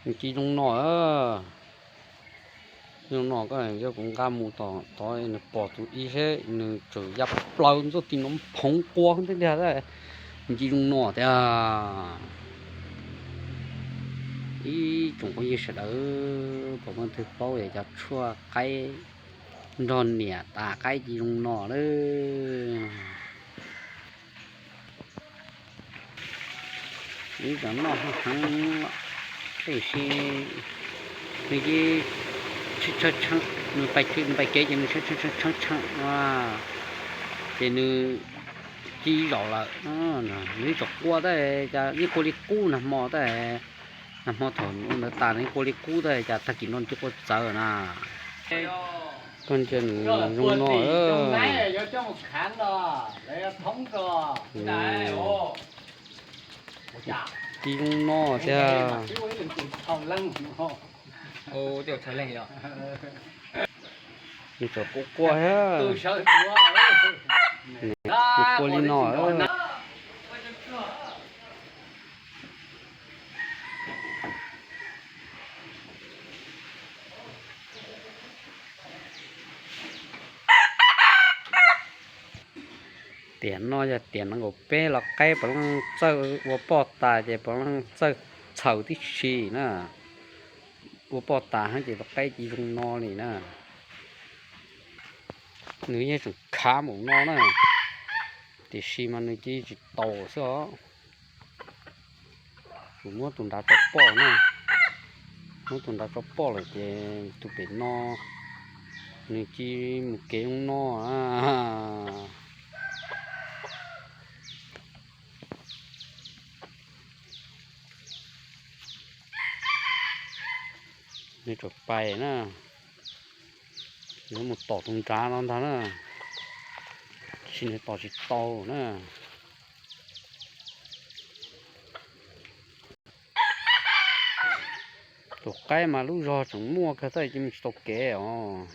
Nws cia li zoo no, zoo no koj yog kuv nqa mus tom tod nws pom tus ib seb nws tseem ya plaws ntxuaj ti no phoov quas ntej tiag. Nws cia li zoo no tiag. Ib tsoom phooj ywg sawv daws, puas muaj leej twg paub cov tshuaj qaib nrog niam tas qaib cia li zoo no lawm. Nws tseem noj heev, tab sis nws cia li tshee, nws pais kev ces nws tshee tshee tshee, ces nws cia li zaum lawm. Nws tseem qua tab cas yeej qua li qub nag hmo tab, nag hmo thaum ua ntawd tas nws yeej qua li qub tab cas tag kis no nws cia li qua txawv na. Koj ntsia nws zoo no. Cia li zoo no tiag. Nws tseem qua qua thiab. Nws qua li no. Tiam no yog tiam nees nkaum peb los qaib puav leej txawj ua poj tas ces puav leej txawj txhaws tib si na. Ua poj tas ces tus qaib cia li zoo no li na. Nws yeej tseem khav npaum no na, tiam sis mas nws cia li tsis taus xwb os. Kuv muab tus nrad tso poj na, muab tus nrad tso poj lawm ces tus pem no nws cia li mus kev zoo no. Nws tseem pais na, nws mus tom tus nrad no ntag na, tab sis nws tom tsis tau na. Tus qaib mas lub zog tseem muaj kawg tab sis mus tsis tau kev os.